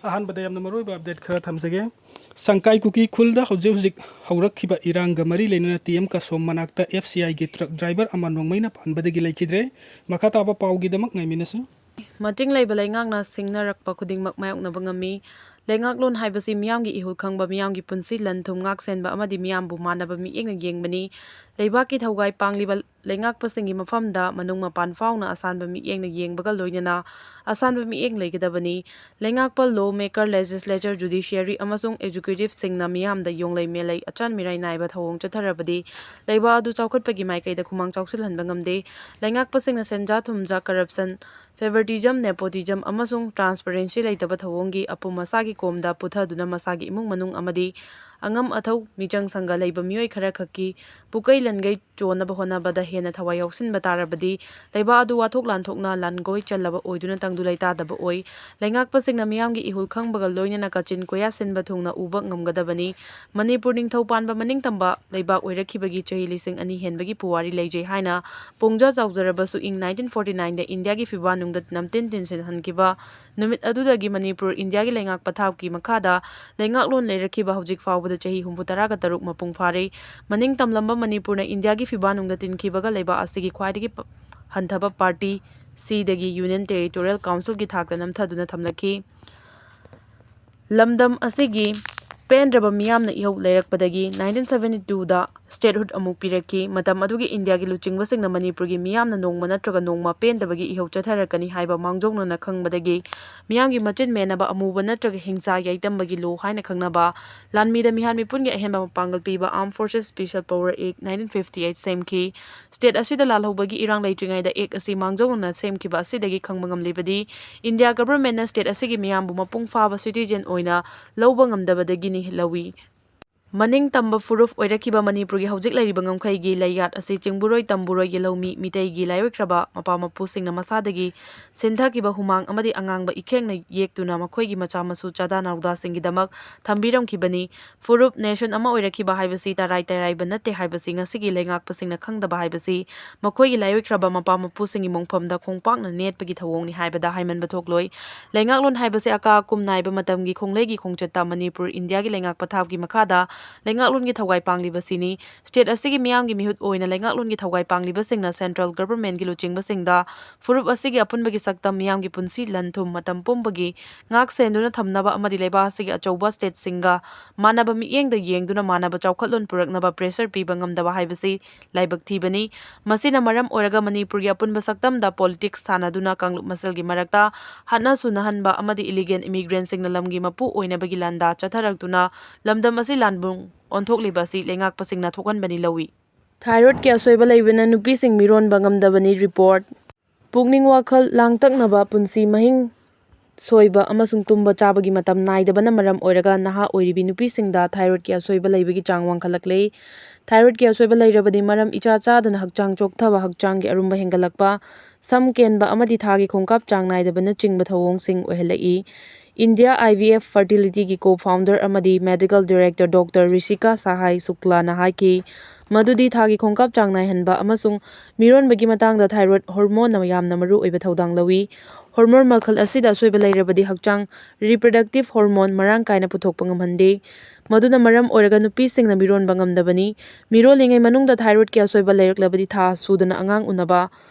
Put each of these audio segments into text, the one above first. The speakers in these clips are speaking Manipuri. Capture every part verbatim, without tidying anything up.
ꯑꯍꯥꯟꯕꯗ ꯌꯥꯝꯅ ꯃꯔꯨꯑꯣꯏꯕ ꯑꯞꯗꯦꯠ ꯈꯔ ꯊꯝꯖꯒꯦ꯫ ꯁꯪꯀꯥꯏ ꯀꯨꯀꯤ ꯈꯨꯜꯗ ꯍꯧꯖꯤꯛ ꯍꯧꯖꯤꯛ ꯍꯧꯔꯛꯈꯤꯕ ꯏꯔꯥꯡꯒ ꯃꯔꯤ ꯂꯩꯅꯅ ꯇꯤ ꯑꯦꯝ ꯀꯁꯣꯝ ꯃꯅꯥꯛꯇ ꯑꯦꯐ ꯁꯤ ꯑꯥꯏꯒꯤ ꯇ꯭ꯔꯛ ꯗ꯭ꯔꯥꯏꯚꯔ ꯑꯃ ꯅꯣꯡꯃꯩꯅ ꯄꯥꯟꯕꯗꯒꯤ ꯂꯩꯈꯤꯗ꯭ꯔꯦ꯫ ꯃꯈꯥ ꯇꯥꯕ ꯄꯥꯎꯒꯤꯗꯃꯛ ꯉꯥꯏꯃꯤꯟꯅꯁꯤ꯫ ꯃꯇꯤꯡ ꯂꯩꯕ ꯂꯩꯉꯥꯛꯅ ꯁꯤꯡꯅꯔꯛꯄ ꯈꯨꯗꯤꯡꯃꯛ ꯃꯥꯌꯣꯛꯅꯕ ꯉꯝꯃꯤ꯫ ꯂꯩꯉꯥꯛꯂꯣꯟ ꯍꯥꯏꯕꯁꯤ ꯃꯤꯌꯥꯝꯒꯤ ꯏꯍꯨꯜ ꯈꯪꯕ, ꯃꯤꯌꯥꯝꯒꯤ ꯄꯨꯟꯁꯤ ꯂꯟ ꯊꯨꯝ ꯉꯥꯛ ꯁꯦꯟꯕ ꯑꯃꯗꯤ ꯃꯤꯌꯥꯝꯕꯨ ꯃꯥꯟꯅꯕ ꯃꯤꯠꯌꯦꯡꯅ ꯌꯦꯡꯕꯅꯤ꯫ ꯂꯩꯕꯥꯛꯀꯤ ꯊꯧꯒꯥꯏ ꯄꯥꯡꯂꯤꯕ ꯂꯩꯉꯥꯛꯄꯁꯤꯡꯒꯤ ꯃꯐꯝꯗ ꯃꯅꯨꯡ ꯃꯄꯥꯟ ꯐꯥꯎꯅ ꯑꯁꯥꯟꯕ ꯃꯤꯠꯌꯦꯡꯅ ꯌꯦꯡꯕꯒ ꯂꯣꯏꯅꯅ ꯑꯁꯥꯟꯕ ꯃꯤꯠꯌꯦꯡ ꯂꯩꯒꯗꯕꯅꯤ꯫ ꯂꯩꯉꯥꯛꯄ, law maker, legislature, judiciary ꯑꯃꯁꯨꯡ executive ꯁꯤꯡꯅ ꯃꯤꯌꯥꯝꯗ ꯌꯣꯡꯂꯩ ꯃꯦꯂꯩ, ꯑꯆꯥꯟ ꯃꯤꯔꯥꯏ ꯅꯥꯏꯕ ꯊꯧꯑꯣꯡ ꯆꯠꯊꯔꯕꯗꯤ ꯂꯩꯕꯥꯛ ꯑꯗꯨ ꯆꯥꯎꯈꯠꯄꯒꯤ ꯃꯥꯏꯀꯩꯗ ꯈꯨꯃꯥꯡ ꯆꯥꯎꯁꯤꯜꯍꯟꯕ ꯉꯝꯗꯦ꯫ ꯂꯩꯉꯥꯛꯄꯁꯤꯡꯅ ꯁꯦꯟꯖꯥ ꯊꯨꯝꯖꯥ, corruption, favoritism, nepotism ꯑꯃꯁꯨꯡ transparency ꯂꯩꯇꯕ ꯊꯧꯑꯣꯡꯒꯤ ꯑꯄꯨꯝ ꯃꯁꯥꯒꯤ ꯀꯣꯝꯗ ꯄꯨꯊꯗꯨꯅ ꯃꯁꯥꯒꯤ ꯏꯃꯨꯡ ꯃꯅꯨꯡ ꯑꯃꯗꯤ ꯑꯉꯝ ꯑꯊꯧ ꯃꯤꯆꯪ ꯁꯪꯒ ꯂꯩꯕ ꯃꯤꯑꯣꯏ ꯈꯔ ꯈꯛꯀꯤ ꯄꯨꯀꯩ ꯂꯟꯒꯩ ꯆꯣꯟꯅꯕ ꯍꯣꯠꯅꯕꯗ ꯍꯦꯟꯅ ꯊꯋꯥꯏ ꯌꯥꯎꯁꯤꯟꯕ ꯇꯥꯔꯕꯗꯤ ꯂꯩꯕꯥꯛ ꯑꯗꯨ ꯋꯥꯊꯣꯛ ꯂꯥꯟꯊꯣꯛꯅ ꯂꯥꯟꯒꯣꯏ ꯆꯜꯂꯕ ꯑꯣꯏꯗꯨꯅ ꯇꯪꯗꯨ ꯂꯩꯇꯥꯗꯕ ꯑꯣꯏ꯫ ꯂꯩꯉꯥꯛꯄꯁꯤꯡꯅ ꯃꯤꯌꯥꯝꯒꯤ ꯏꯍꯨꯜ ꯈꯪꯕꯒ ꯂꯣꯏꯅꯅ ꯀꯥꯆꯤꯟ ꯀꯣꯌꯥ ꯁꯤꯟꯕ ꯊꯨꯡꯅ ꯎꯕ ꯉꯝꯒꯗꯕꯅꯤ꯫ ꯃꯅꯤꯄꯨꯔ ꯅꯤꯡꯊꯧ ꯄꯥꯟꯕ ꯃꯅꯤꯡꯇꯝꯕ ꯂꯩꯕꯥꯛ ꯑꯣꯏꯔꯛꯈꯤꯕꯒꯤ ꯆꯍꯤ ꯂꯤꯁꯤꯡ ꯑꯅꯤ ꯍꯦꯟꯕꯒꯤ ꯄꯨꯋꯥꯔꯤ ꯂꯩꯖꯩ ꯍꯥꯏꯅ ꯄꯣꯡꯖ ꯆꯥꯎꯖꯔꯕꯁꯨ ꯏꯪ nineteen forty nineꯗ ꯏꯟꯗꯤꯌꯥꯒꯤ ꯐꯤꯕꯥꯛ ꯅꯨꯡꯗ ꯅꯝꯇꯤꯟ ꯇꯤꯟꯁꯤꯟꯍꯟꯈꯤꯕ ꯅꯨꯃꯤꯠ ꯑꯗꯨꯗꯒꯤ ꯃꯅꯤꯄꯨꯔ ꯏꯟꯗꯤꯌꯥꯒꯤ ꯂꯩꯉꯥꯛ ꯄꯊꯥꯞꯀꯤ ꯃꯈꯥꯗ ꯂꯩꯉꯥꯛꯂꯣꯟ ꯂꯩꯔꯛꯈꯤꯕ ꯍꯧꯖꯤꯛ ꯐꯥꯎꯕꯗ ꯆꯍꯤ ꯍꯨꯝꯐꯨ ꯇꯔꯥꯒ ꯇꯔꯨꯛ ꯃꯄꯨꯡ ꯐꯥꯔꯦ꯫ ꯃꯅꯤꯡ ꯇꯝꯂꯝꯕ ꯃꯅꯤꯄꯨꯔꯅ ꯏꯟꯗꯤꯌꯥꯒꯤ ꯐꯤꯕꯥꯛ ꯅꯨꯡꯗ ꯇꯤꯟꯈꯤꯕꯒ ꯂꯩꯕꯥꯛ ꯑꯁꯤꯒꯤ ꯈ꯭ꯋꯥꯏꯗꯒꯤ ꯄ-, ꯍꯟꯊꯕ party Cꯗꯒꯤ Union Territorial Councilꯒꯤ ꯊꯥꯛꯇ ꯅꯝꯊꯗꯨꯅ ꯊꯝꯂꯛꯈꯤ꯫ ꯂꯝꯗꯝ ꯑꯁꯤꯒꯤ ꯄꯦꯟꯗ꯭ꯔꯕ ꯃꯤꯌꯥꯝꯅ ꯏꯍꯧ ꯂꯩꯔꯛꯄꯗꯒꯤ nineteen seventy twoꯗ statehood ꯑꯃꯨꯛ ꯄꯤꯔꯛꯈꯤ꯫ ꯃꯇꯝ ꯑꯗꯨꯒꯤ ꯏꯟꯗꯤꯌꯥꯒꯤ ꯂꯨꯆꯤꯡꯕꯁꯤꯡꯅ ꯃꯅꯤꯄꯨꯔꯒꯤ ꯃꯤꯌꯥꯝꯅ ꯅꯣꯡꯃ ꯅꯠꯇ꯭ꯔꯒ ꯅꯣꯡꯃ ꯄꯦꯟꯗꯕꯒꯤ ꯏꯍꯧ ꯆꯠꯊꯔꯛꯀꯅꯤ ꯍꯥꯏꯕ ꯃꯥꯡꯖꯧꯅꯅ ꯈꯪꯕꯗꯒꯤ ꯃꯤꯌꯥꯝꯒꯤ ꯃꯆꯤꯟ ꯃꯦꯟꯅꯕ ꯑꯃꯨꯕ ꯅꯠꯇ꯭ꯔꯒ ꯍꯤꯡꯁꯥ ꯌꯥꯏꯇꯝꯕꯒꯤ law ꯍꯥꯏꯅ ꯈꯪꯅꯕ ꯂꯥꯟꯃꯤꯗ ꯃꯤꯍꯥꯠ ꯃꯤꯄꯨꯟꯒꯤ ꯑꯍꯦꯟꯕ ꯃꯄꯥꯡꯒꯜ ꯄꯤꯕ Armed Forces Special Power Act nineteen fifty eight ꯁꯦꯝꯈꯤ꯫ State ꯑꯁꯤꯗ ꯂꯥꯜꯍꯧꯕꯒꯤ ꯏꯔꯥꯡ ꯂꯩꯇ꯭ꯔꯤꯉꯩꯗ act ꯑꯁꯤ ꯃꯥꯡꯖꯧꯅꯅ ꯁꯦꯝꯈꯤꯕ ꯑꯁꯤꯗꯒꯤ ꯈꯪꯕ ꯉꯝꯂꯤꯕꯗꯤ ꯏꯟꯗꯤꯌꯥ governmentꯅ state ꯑꯁꯤꯒꯤ ꯃꯤꯌꯥꯝꯕꯨ ꯃꯄꯨꯡ ꯐꯥꯕ citizen ꯑꯣꯏꯅ ꯂꯧꯕ ꯉꯝꯗꯕꯗꯒꯤꯅꯤ ꯂꯧꯏ꯫ ꯃꯅꯤꯡ ꯇꯝꯕ ꯐꯨꯔꯨꯞ ꯑꯣꯏꯔꯛꯈꯤꯕ ꯃꯅꯤꯄꯨꯔꯒꯤ ꯍꯧꯖꯤꯛ ꯂꯩꯔꯤꯕ ꯉꯝꯈꯩꯒꯤ ꯂꯩꯌꯥꯠ ꯑꯁꯤ ꯆꯤꯡꯕꯨꯔꯣꯏ ꯇꯝꯕꯨꯔꯣꯏ ꯌꯦꯜꯍꯧꯃꯤ ꯃꯤꯇꯩꯒꯤ ꯂꯥꯏꯑꯣꯏꯈ꯭ꯔꯕ ꯃꯄꯥ ꯃꯄꯨꯁꯤꯡꯅ ꯃꯁꯥꯗꯒꯤ ꯁꯤꯟꯊꯈꯤꯕ ꯍꯨꯃꯥꯡ ꯑꯃꯗꯤ ꯑꯉꯥꯡꯕ ꯏꯈꯦꯛꯅ ꯌꯦꯛꯇꯨꯅ ꯃꯈꯣꯏꯒꯤ ꯃꯆꯥ ꯃꯁꯨ ꯆꯥꯗꯥ ꯅꯥꯎꯗꯥꯁꯤꯡꯒꯤꯗꯃꯛ ꯊꯝꯕꯤꯔꯝꯈꯤꯕꯅꯤ꯫ ꯐꯨꯔꯨꯞ ꯅꯦꯁꯟ ꯑꯃ ꯑꯣꯏꯔꯛꯈꯤꯕ ꯍꯥꯏꯕꯁꯤ ꯇꯔꯥꯏ ꯇꯔꯥꯏꯕ ꯅꯠꯇꯦ ꯍꯥꯏꯕꯁꯤ ꯉꯁꯤꯒꯤ ꯂꯩꯉꯥꯛꯄꯁꯤꯡꯅ ꯈꯪꯗꯕ ꯍꯥꯏꯕꯁꯤ ꯃꯈꯣꯏꯒꯤ ꯂꯥꯏꯑꯣꯏꯈ꯭ꯔꯕ ꯃꯄꯥ ꯃꯄꯨꯁꯤꯡꯒꯤ ꯃꯣꯡꯐꯝꯗ ꯈꯣꯡꯄꯥꯛꯅ ꯅꯦꯠꯄꯒꯤ ꯊꯧꯑꯣꯡꯅꯤ ꯍꯥꯏꯕꯗ ꯍꯥꯏꯃꯟꯕ ꯊꯣꯛꯂꯣꯏ꯫ ꯂꯩꯉꯥꯛꯂꯣꯟ ꯍꯥꯏꯕꯁꯤ ꯑꯀꯥ ꯑꯀꯨꯝ ꯅꯥꯏꯕ ꯃꯇꯝꯒꯤ ꯈꯣꯡꯂꯩꯒꯤ ꯈꯣꯡꯆꯠꯇ ꯃꯅꯤꯄꯨꯔ ꯏꯟꯗꯤꯌꯥꯒꯤ ꯂꯩꯉꯥꯛ ꯄꯊꯥꯞꯀꯤ ꯃꯈꯥꯗ ꯂꯩꯉꯥꯛꯂꯣꯟꯒꯤ ꯊꯧꯒꯥꯏ ꯄꯥꯡꯂꯤꯕꯁꯤꯅꯤ꯫ ꯁ꯭ꯇꯦꯠ ꯑꯁꯤꯒꯤ ꯃꯤꯌꯥꯝꯒꯤ ꯃꯤꯍꯨꯠ ꯑꯣꯏꯅ ꯂꯩꯉꯥꯛꯂꯣꯟꯒꯤ ꯊꯧꯒꯥꯏ ꯄꯥꯡꯂꯤꯕꯁꯤꯡꯅ ꯁꯦꯟꯇ꯭ꯔꯦꯜ ꯒꯚꯔꯟꯃꯦꯟꯠꯀꯤ ꯂꯨꯆꯤꯡꯕꯁꯤꯡꯗ ꯐꯨꯔꯨꯞ ꯑꯁꯤꯒꯤ ꯑꯄꯨꯟꯕꯒꯤ ꯁꯛꯇꯝ ꯃꯤꯌꯥꯝꯒꯤ ꯄꯨꯟꯁꯤ ꯂꯟ ꯊꯨꯝ ꯃꯇꯝ ꯄꯨꯝꯕꯒꯤ ꯉꯥꯛ ꯁꯦꯟꯗꯨꯅ ꯊꯝꯅꯕ ꯑꯃꯗꯤ ꯂꯩꯕꯥꯛ ꯑꯁꯤꯒꯤ ꯑꯆꯧꯕ ꯁ꯭ꯇꯦꯠꯁꯤꯡꯒ ꯃꯥꯟꯅꯕ ꯃꯤꯠꯌꯦꯡꯗ ꯌꯦꯡꯗꯨꯅ ꯃꯥꯟꯅꯕ ꯆꯥꯎꯈꯠꯂꯣꯟ ꯄꯨꯔꯛꯅꯕ ꯄ꯭ꯔꯦꯁꯔ ꯄꯤꯕ ꯉꯝꯗꯕ ꯍꯥꯏꯕꯁꯤ ꯂꯥꯏꯕꯛ ꯊꯤꯕꯅꯤ꯫ ꯃꯁꯤꯅ ꯃꯔꯝ ꯑꯣꯏꯔꯒ ꯃꯅꯤꯄꯨꯔꯒꯤ ꯑꯄꯨꯟꯕ ꯁꯛꯇꯝꯗ ꯄꯣꯂꯤꯇꯤꯛꯁ ꯁꯥꯟꯅꯗꯨꯅ ꯀꯥꯡꯂꯨꯞ ꯃꯁꯦꯜꯒꯤ ꯃꯔꯛꯇ ꯍꯥꯠꯅ ꯁꯨꯅꯍꯟꯕ ꯑꯃꯗꯤ ꯏꯂꯤꯒꯦꯟ ꯏꯃꯤꯒ꯭ꯔꯦꯟꯁꯤꯡꯅ ꯂꯝꯒꯤ ꯃꯄꯨ ꯑꯣꯏꯅꯕꯒꯤ ꯂꯥꯟꯗꯥ ꯆꯠꯊꯔꯛꯇꯨꯅ ꯂꯝꯗꯝ ꯑꯁꯤ ꯂꯥꯟꯕꯨꯡ ꯑꯣꯟꯊꯣꯛꯂꯤꯕ ꯑꯁꯤ ꯂꯩꯉꯥꯛꯄꯁꯤꯡꯅ ꯊꯣꯛꯍꯟꯕꯅꯤ ꯂꯧꯏ꯫ ꯊꯥꯏꯔꯣꯏꯗꯀꯤ ꯑꯁꯣꯏꯕ ꯂꯩꯕꯅ ꯅꯨꯄꯤꯁꯤꯡ ꯃꯤꯔꯣꯟꯕ ꯉꯝꯗꯕꯅꯤ ꯔꯤꯄꯣꯔꯠ꯫ ꯄꯨꯛꯅꯤꯡ ꯋꯥꯈꯜ ꯂꯥꯡꯇꯛꯅꯕ ꯄꯨꯟꯁꯤ ꯃꯍꯤꯡ ꯁꯣꯏꯕ ꯑꯃꯁꯨꯡ ꯇꯨꯝꯕ ꯆꯥꯕꯒꯤ ꯃꯇꯝ ꯅꯥꯏꯗꯕꯅ ꯃꯔꯝ ꯑꯣꯏꯔꯒ ꯅꯍꯥ ꯑꯣꯏꯔꯤꯕꯤ ꯅꯨꯄꯤꯁꯤꯡꯗ ꯊꯥꯏꯔꯣꯏꯗꯀꯤ ꯑꯁꯣꯏꯕ ꯂꯩꯕꯒꯤ ꯆꯥꯡ ꯋꯥꯡꯈꯠꯂꯛꯂꯦ꯫ ꯊꯥꯏꯔꯣꯏꯗꯀꯤ ꯑꯁꯣꯏꯕ ꯂꯩꯔꯕꯗꯤ ꯃꯔꯝ ꯏꯆꯥ ꯆꯥꯗꯅ ꯍꯛꯆꯥꯡ ꯆꯣꯛꯊꯕ, ꯍꯛꯆꯥꯡꯒꯤ ꯑꯔꯨꯝꯕ ꯍꯦꯟꯒꯠꯂꯛꯄ, ꯁꯝ ꯀꯦꯟꯕ ꯑꯃꯗꯤ ꯊꯥꯒꯤ ꯈꯣꯡꯀꯥꯞ ꯆꯥꯡ ꯅꯥꯏꯗꯕꯅꯆꯤꯡꯕ ꯊꯧꯑꯣꯡꯁꯤꯡ ꯑꯣꯏꯍꯜꯂꯛꯏ꯫ ꯏꯟꯗꯤꯌꯥ IVF fertility ꯒꯤ co-founder ꯑꯃꯗꯤ medical director ꯗꯣꯛꯇꯔ ꯔꯤꯁꯤꯀꯥ ꯁꯍꯥꯏ ꯁꯨꯛꯂꯥꯅ ꯍꯥꯏꯈꯤ ꯃꯗꯨꯗꯤ ꯊꯥꯒꯤ ꯈꯣꯡꯀꯥꯞ ꯆꯥꯡ ꯅꯥꯏꯍꯟꯕ ꯑꯃꯁꯨꯡ ꯃꯤꯔꯣꯟꯕꯒꯤ ꯃꯇꯥꯡꯗ ꯊꯥꯏꯔꯣꯏꯗ ꯍꯣꯔꯃꯣꯟꯅ ꯌꯥꯝꯅ ꯃꯔꯨ ꯑꯣꯏꯕ ꯊꯧꯗꯥꯡ ꯂꯧꯏ꯫ ꯍꯣꯔꯃꯣꯟ ꯃꯈꯜ ꯑꯁꯤꯗ ꯑꯁꯣꯏꯕ ꯂꯩꯔꯕꯗꯤ ꯍꯛꯆꯥꯡ reproductive hormone ꯃꯔꯥꯡ ꯀꯥꯏꯅ ꯄꯨꯊꯣꯛꯄ ꯉꯝꯍꯟꯗꯦ꯫ ꯃꯗꯨꯅ ꯃꯔꯝ ꯑꯣꯏꯔꯒ ꯅꯨꯄꯤꯁꯤꯡꯅ ꯃꯤꯔꯣꯟꯕ ꯉꯝꯗꯕꯅꯤ꯫ ꯃꯤꯔꯣꯜꯂꯤꯉꯩ ꯃꯅꯨꯡꯗ ꯊꯥꯏꯔꯣꯏꯗꯀꯤ ꯑꯁꯣꯏꯕ ꯂꯩꯔꯛꯂꯕꯗꯤ ꯊꯥ ꯁꯨꯗꯅ ꯑꯉꯥꯡ ꯎꯅꯕ,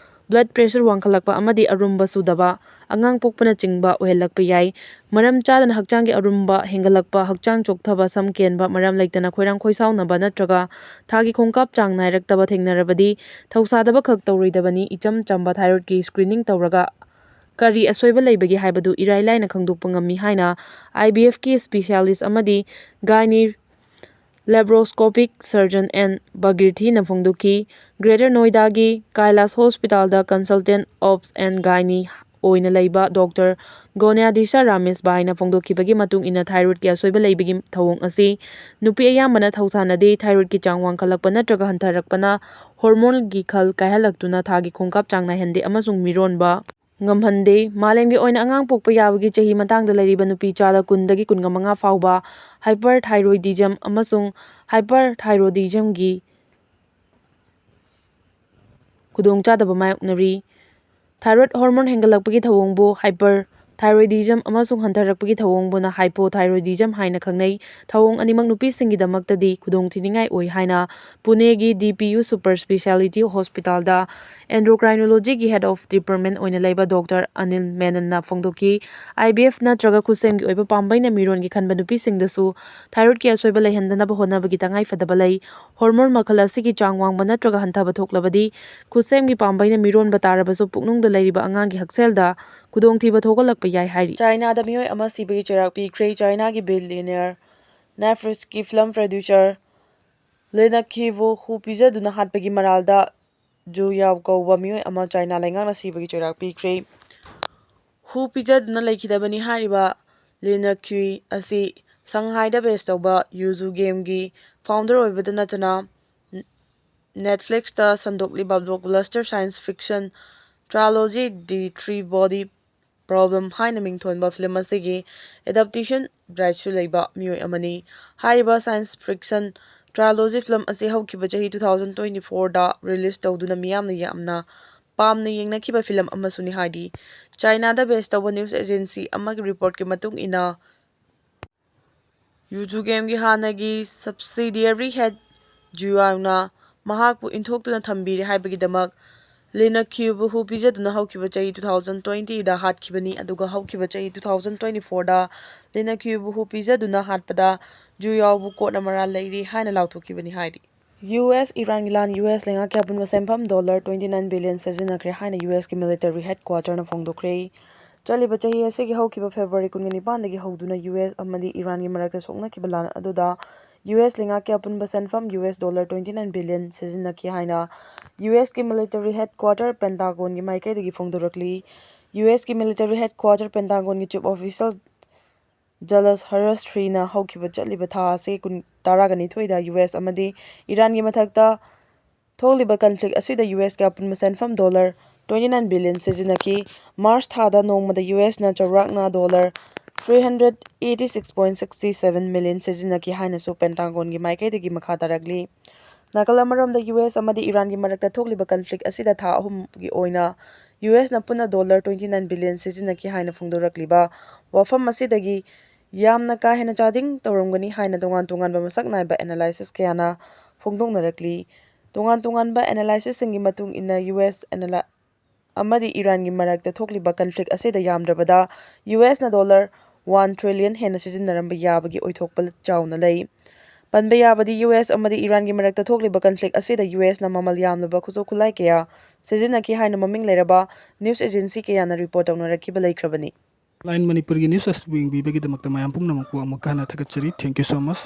blood pressure ꯋꯥꯡꯈꯠꯂꯛꯄ ꯑꯃꯗꯤ ꯑꯔꯨꯝꯕ ꯁꯨꯗꯕ, ꯑꯉꯥꯡ ꯄꯣꯛꯄꯅꯆꯤꯡꯕ ꯑꯣꯏꯍꯜꯂꯛꯄ ꯌꯥꯏ꯫ ꯃꯔꯝ ꯆꯥꯗꯅ ꯍꯛꯆꯥꯡꯒꯤ ꯑꯔꯨꯝꯕ ꯍꯦꯟꯒꯠꯂꯛꯄ, ꯍꯛꯆꯥꯡ ꯆꯣꯛꯊꯕ, ꯁꯝ ꯀꯦꯟꯕ, ꯃꯔꯝ ꯂꯩꯇꯅ ꯈꯣꯏꯔꯥꯡ ꯈꯣꯏꯁꯥꯎꯅꯕ ꯅꯠꯇ꯭ꯔꯒ ꯊꯥꯒꯤ ꯈꯣꯡꯀꯥꯞ ꯆꯥꯡ ꯅꯥꯏꯔꯛꯇꯕ ꯊꯦꯡꯅꯔꯕꯗꯤ ꯊꯧꯁꯥꯗꯕ ꯈꯛ ꯇꯧꯔꯣꯏꯗꯕꯅꯤ꯫ ꯏꯆꯝ ꯆꯝꯕ ꯊꯥꯏꯔꯣꯏꯗꯀꯤ screening ꯇꯧꯔꯒ ꯀꯔꯤ ꯑꯁꯣꯏꯕ ꯂꯩꯕꯒꯦ ꯍꯥꯏꯕꯗꯨ ꯏꯔꯥꯏ ꯂꯥꯏꯅ ꯈꯪꯗꯣꯛꯄ ꯉꯝꯃꯤ ꯍꯥꯏꯅ IVF ꯀꯤ specialist ꯑꯃꯗꯤ gynae laparoscopic surgeon ꯑꯦꯟ ꯚꯒꯤꯔꯊꯤꯅ ꯐꯣꯡꯗꯣꯛꯈꯤ꯫ Greater ꯅꯣꯏꯗꯥꯒꯤ ꯀꯥꯏꯂꯥꯁ ꯍꯣꯁꯄꯤꯇꯥꯜꯗ consultant obs and gynae ꯑꯣꯏꯅ ꯂꯩꯕ ꯗꯣꯛꯇꯔ ꯒꯣꯅ꯭ꯌꯥꯙꯤꯁ ꯔꯥꯃꯦꯁ ꯚꯥꯏꯅ ꯐꯣꯡꯗꯣꯛꯈꯤꯕꯒꯤ ꯃꯇꯨꯡ ꯏꯟꯅ, ꯊꯥꯏꯔꯣꯏꯗꯀꯤ ꯑꯁꯣꯏꯕ ꯂꯩꯕꯒꯤ ꯊꯧꯑꯣꯡ ꯑꯁꯤ ꯅꯨꯄꯤ ꯑꯌꯥꯝꯕꯅ ꯊꯧꯁꯥꯅꯗꯦ꯫ ꯊꯥꯏꯔꯣꯏꯗꯀꯤ ꯆꯥꯡ ꯋꯥꯡꯈꯠꯂꯛꯄ ꯅꯠꯇ꯭ꯔꯒ ꯍꯟꯊꯔꯛꯄꯅ ꯍꯣꯔꯃꯣꯟꯒꯤ ꯈꯜ ꯀꯥꯏꯍꯜꯂꯛꯇꯨꯅ ꯊꯥꯒꯤ ꯈꯣꯡꯀꯥꯞ ꯆꯥꯡ ꯅꯥꯏꯍꯟꯗꯦ ꯑꯃꯁꯨꯡ ꯃꯤꯔꯣꯟꯕ ꯉꯝꯍꯟꯗꯦ꯫ ꯃꯥꯂꯦꯝꯒꯤ ꯑꯣꯏꯅ ꯑꯉꯥꯡ ꯄꯣꯛꯄ ꯌꯥꯕꯒꯤ ꯆꯍꯤ ꯃꯇꯥꯡꯗ ꯂꯩꯔꯤꯕ ꯅꯨꯄꯤ ꯆꯥꯗ ꯀꯨꯟꯗꯒꯤ ꯀꯨꯟꯒ ꯃꯉꯥ ꯐꯥꯎꯕ hyperthyroidism ꯑꯃꯁꯨꯡ hyperthyroidismꯒꯤ ꯈꯨꯗꯣꯡꯆꯥꯗꯕ ꯃꯥꯌꯣꯛꯅꯔꯤ꯫ ꯊꯥꯏꯔꯣꯏꯗ ꯍꯣꯔꯃꯣꯟ ꯍꯦꯟꯒꯠꯂꯛꯄꯒꯤ ꯊꯧꯑꯣꯡꯕꯨ hyperthyroidism ꯑꯃꯁꯨꯡ ꯍꯟꯊꯔꯛꯄꯒꯤ ꯊꯧꯑꯣꯡꯕꯨꯅ hypothyroidism ꯍꯥꯏꯅ ꯈꯪꯅꯩ꯫ ꯊꯧꯑꯣꯡ ꯑꯅꯤꯃꯛ ꯅꯨꯄꯤꯁꯤꯡꯒꯤꯗꯃꯛꯇꯗꯤ ꯈꯨꯗꯣꯡꯊꯤꯅꯤꯡꯉꯥꯏ ꯑꯣꯏ ꯍꯥꯏꯅ ꯄꯨꯅꯦꯒꯤ D P U Super Speciality Hospitalꯗ Endocrinologyꯒꯤ Head of Department ꯑꯣꯏꯅ ꯂꯩꯕ ꯗꯣꯛꯇꯔ ꯑꯅꯤꯜ ꯃꯦꯅꯟꯅ ꯐꯣꯡꯗꯣꯛꯈꯤ꯫ I V F ꯅꯠꯇ꯭ꯔꯒ ꯈꯨꯠꯁꯦꯝꯒꯤ ꯑꯣꯏꯕ ꯄꯥꯝꯕꯩꯅ ꯃꯤꯔꯣꯟꯒꯤ ꯈꯟꯕ ꯅꯨꯄꯤꯁꯤꯡꯗꯁꯨ ꯊꯥꯏꯔꯣꯏꯗꯀꯤ ꯑꯁꯣꯏꯕ ꯂꯩꯍꯟꯗꯅꯕ ꯍꯣꯠꯅꯕꯒꯤ ꯇꯉꯥꯏꯐꯗꯕ ꯂꯩ꯫ ꯍꯣꯔꯃꯣꯟ ꯃꯈꯜ ꯑꯁꯤꯒꯤ ꯆꯥꯡ ꯋꯥꯡꯕ ꯅꯠꯇ꯭ꯔꯒ ꯍꯟꯊꯕ ꯊꯣꯛꯂꯕꯗꯤ, ꯈꯨꯠꯁꯦꯝꯒꯤ ꯄꯥꯝꯕꯩꯅ ꯃꯤꯔꯣꯟꯕ ꯇꯥꯔꯕꯁꯨ, ꯄꯨꯛꯅꯨꯡꯗ ꯂꯩꯔꯤꯕ ꯑꯉꯥꯡꯒꯤ ꯍꯛꯁꯦꯜꯗ ꯈꯨꯗꯣꯡꯊꯤꯕ ꯊꯣꯛꯍꯜꯂꯛꯄ ꯌꯥꯏ ꯍꯥꯏꯔꯤ꯫ ꯆꯥꯏꯅꯥꯗ ꯃꯤꯑꯣꯏ ꯑꯃ ꯁꯤꯕꯒꯤ ꯆꯩꯔꯥꯛ ꯄꯤꯈ꯭ꯔꯦ꯫ ꯆꯥꯏꯅꯥꯒꯤ billionaire Netflixꯀꯤ film producer Lin Qiu ꯍꯨ ꯄꯤꯖꯗꯨꯅ ꯍꯥꯠꯄꯒꯤ ꯃꯔꯥꯜꯗ Zhu Yao ꯀꯧꯕ ꯃꯤꯑꯣꯏ ꯑꯃ ꯆꯥꯏꯅꯥ ꯂꯩꯉꯥꯛꯅ ꯁꯤꯕꯒꯤ ꯆꯩꯔꯥꯛ ꯄꯤꯈ꯭ꯔꯦ꯫ ꯍꯨ ꯄꯤꯖꯗꯨꯅ ꯂꯩꯈꯤꯗꯕꯅꯤ ꯍꯥꯏꯔꯤꯕ Lin Qiu ꯑꯁꯤ ꯁꯪꯍꯥꯏꯗ base ꯇꯧꯕ Yuzu gameꯒꯤ founder ꯑꯣꯏꯕꯗ ꯅꯠꯇꯅ, Netflixꯇ ꯁꯟꯗꯣꯛꯂꯤꯕ blockbuster science fiction trilogy The Three Body Problem ꯍꯥꯏꯅ ꯃꯤꯡꯊꯣꯟꯕ film ꯑꯁꯤꯒꯤ adaptation rightsꯁꯨ ꯂꯩꯕ ꯃꯤꯑꯣꯏ ꯑꯃꯅꯤ꯫ ꯍꯥꯏꯔꯤꯕ science fiction trilogy film ꯑꯁꯤ ꯍꯧꯈꯤꯕ ꯆꯍꯤ two thousand twenty fourꯗ release ꯇꯧꯗꯨꯅ ꯃꯤꯌꯥꯝꯅ ꯌꯥꯝꯅ ꯄꯥꯝꯅ ꯌꯦꯡꯅꯈꯤꯕ film ꯑꯃꯁꯨꯅꯤ ꯍꯥꯏꯔꯤ꯫ ꯆꯥꯏꯅꯥꯗ base ꯇꯧꯕ news agency ꯑꯃꯒꯤ reportꯀꯤ ꯃꯇꯨꯡ ꯏꯟꯅ, Yuzu gameꯒꯤ ꯍꯥꯟꯅꯒꯤ subsidiary head Zhu Yaoꯅ ꯃꯍꯥꯛꯄꯨ ꯏꯟꯊꯣꯛꯇꯨꯅ ꯊꯝꯕꯤꯔꯦ ꯍꯥꯏꯕꯒꯤꯗꯃꯛ Lin Qiuꯕꯨ ꯍꯨ ꯄꯤꯖꯗꯨꯅ ꯍꯧꯈꯤꯕ ꯆꯍꯤ two thousand twentyꯗ ꯍꯥꯠꯈꯤꯕꯅꯤ, ꯑꯗꯨꯒ ꯍꯧꯈꯤꯕ ꯆꯍꯤ two thousand twenty fourꯗ Lin Qiuꯕꯨ ꯍꯨ ꯄꯤꯖꯗꯨꯅ ꯍꯥꯠꯄꯗ Zhu Yaoꯕꯨ courtꯅ ꯃꯔꯥꯜ ꯂꯩꯔꯤ ꯍꯥꯏꯅ ꯂꯥꯎꯊꯣꯛꯈꯤꯕꯅꯤ ꯍꯥꯏꯔꯤ꯫ U S ꯏꯔꯥꯟꯒꯤ ꯂꯥꯟ, U S ꯂꯩꯉꯥꯛꯀꯤ ꯑꯄꯨꯟꯕ ꯁꯦꯟꯐꯝ dollar twenty nine billion ꯁꯤꯖꯤꯟꯅꯈ꯭ꯔꯦ ꯍꯥꯏꯅ U Sꯀꯤ military headquarterꯅ ꯐꯣꯡꯗꯣꯛꯈ꯭ꯔꯦ꯫ ꯆꯠꯂꯤꯕ ꯆꯍꯤ ꯑꯁꯤꯒꯤ ꯍꯧꯈꯤꯕ February ꯀꯨꯟꯒ ꯅꯤꯄꯥꯟꯗꯒꯤ ꯍꯧꯗꯨꯅ U S ꯑꯃꯗꯤ ꯏꯔꯥꯟꯒꯤ ꯃꯔꯛꯇ ꯁꯣꯛꯅꯈꯤꯕ ꯂꯥꯟ ꯑꯗꯨꯗ U S ꯂꯩꯉꯥꯛꯀꯤ ꯑꯄꯨꯟꯕ ꯁꯦꯟꯐꯝ U S dollar twenty nine billion ꯁꯤꯖꯤꯟꯅꯈꯤ ꯍꯥꯏꯅ U Sꯀꯤ military headquarter Pentagonꯒꯤ ꯃꯥꯏꯀꯩꯗꯒꯤ ꯐꯣꯡꯗꯣꯔꯛꯂꯤ꯫ ꯌꯨ ꯑꯦꯁꯀꯤ military headquarter Pentagonꯒꯤ chief official Dallas Harash ꯊ꯭ꯔꯤꯅ ꯍꯧꯈꯤꯕ ꯆꯠꯂꯤꯕ ꯊꯥ ꯑꯁꯤ ꯀꯨꯟ ꯇꯔꯥꯒ ꯅꯤꯊꯣꯏꯗ ꯌꯨ ꯑꯦꯁ ꯑꯃꯗꯤ ꯏꯔꯥꯟꯒꯤ ꯃꯊꯛꯇ ꯊꯣꯛꯂꯤꯕ conflict ꯑꯁꯤꯗ ꯌꯨ ꯑꯦꯁꯀꯤ ꯑꯄꯨꯟꯕ ꯁꯦꯟꯐꯝ dollar twenty nine billion ꯁꯤꯖꯤꯟꯅꯈꯤ꯫ ꯃꯥꯔꯆ ꯊꯥꯗ ꯅꯣꯡꯃꯗ ꯌꯨ ꯑꯦꯁꯅ ꯆꯥꯎꯔꯥꯛꯅ dollar three hundred eighty six point sixty seven million ꯁꯤꯖꯤꯟꯅꯈꯤ ꯍꯥꯏꯅꯁꯨ ꯄꯦꯟꯇꯥꯒꯣꯟꯒꯤ ꯃꯥꯏꯀꯩꯗꯒꯤ ꯃꯈꯥ ꯇꯥꯔꯛꯂꯤ꯫ ꯅꯥꯀꯜ ꯑꯃꯔꯣꯝꯗ ꯌꯨ ꯑꯦꯁ ꯑꯃꯗꯤ ꯏꯔꯥꯟꯒꯤ ꯃꯔꯛꯇ ꯊꯣꯛꯂꯤꯕ conflict ꯑꯁꯤꯗ ꯊꯥ ꯑꯍꯨꯝꯒꯤ ꯑꯣꯏꯅ ꯌꯨ ꯑꯦꯁꯅ ꯄꯨꯟꯅ dollar twenty nine billion ꯁꯤꯖꯤꯟꯅꯈꯤ ꯍꯥꯏꯅ ꯐꯣꯡꯗꯣꯔꯛꯂꯤꯕ ꯋꯥꯐꯝ ꯑꯁꯤꯗꯒꯤ ꯌꯥꯝꯅ ꯀꯥ ꯍꯦꯟꯅ ꯆꯥꯗꯤꯡ ꯇꯧꯔꯝꯒꯅꯤ ꯍꯥꯏꯅ ꯇꯣꯉꯥꯟ ꯇꯣꯉꯥꯟꯕ ꯃꯁꯛ ꯅꯥꯏꯕ analysis ꯀꯌꯥꯅ ꯐꯣꯡꯗꯣꯛꯅꯔꯛꯂꯤ꯫ ꯇꯣꯉꯥꯟ ꯇꯣꯉꯥꯟꯕ analysisꯁꯤꯡꯒꯤ ꯃꯇꯨꯡ ꯏꯟꯅ ꯌꯨ ꯑꯦꯁ ꯑꯃꯗꯤ ꯏꯔꯥꯟꯒꯤ ꯃꯔꯛꯇ ꯊꯣꯛꯂꯤꯕ conflict ꯑꯁꯤꯗ ꯌꯥꯝꯗ꯭ꯔꯕꯗ ꯌꯨ ꯑꯦꯁꯅ dollar one trillion ꯍꯦꯟꯅ ꯁꯤꯖꯤꯟꯅꯔꯝꯕ ꯌꯥꯕꯒꯤ ꯑꯣꯏꯊꯣꯛꯄ ꯆꯥꯎꯅ ꯂꯩ꯫ ꯄꯟꯕ ꯌꯥꯕꯗꯤ ꯌꯨ ꯑꯦꯁ ꯑꯃꯗꯤ ꯏꯔꯥꯟꯒꯤ ꯃꯔꯛꯇ ꯊꯣꯛꯂꯤꯕ conflict ꯑꯁꯤꯗ ꯌꯨ ꯑꯦꯁꯅ ꯃꯃꯜ ꯌꯥꯝꯂꯕ ꯈꯨꯠꯁꯨ ꯈꯨꯠꯂꯥꯏ ꯀꯌꯥ ꯁꯤꯖꯤꯟꯅꯈꯤ ꯍꯥꯏꯅ ꯃꯃꯤꯡ ꯂꯩꯔꯕ news agency ꯀꯌꯥꯅ report ꯇꯧꯅꯔꯛꯈꯤꯕ ꯂꯩꯈ꯭ꯔꯕꯅꯤ꯫ Line ꯃꯅꯤꯄꯨꯔꯒꯤ news ꯑꯁꯤꯕꯨ ꯌꯦꯡꯕꯤꯕꯒꯤꯗꯃꯛꯇ ꯃꯌꯥꯝ ꯄꯨꯝꯅꯃꯛꯄꯨ ꯑꯃꯨꯛꯀ ꯍꯟꯅ ꯊꯥꯒꯠꯆꯔꯤ꯫ Thank you so much.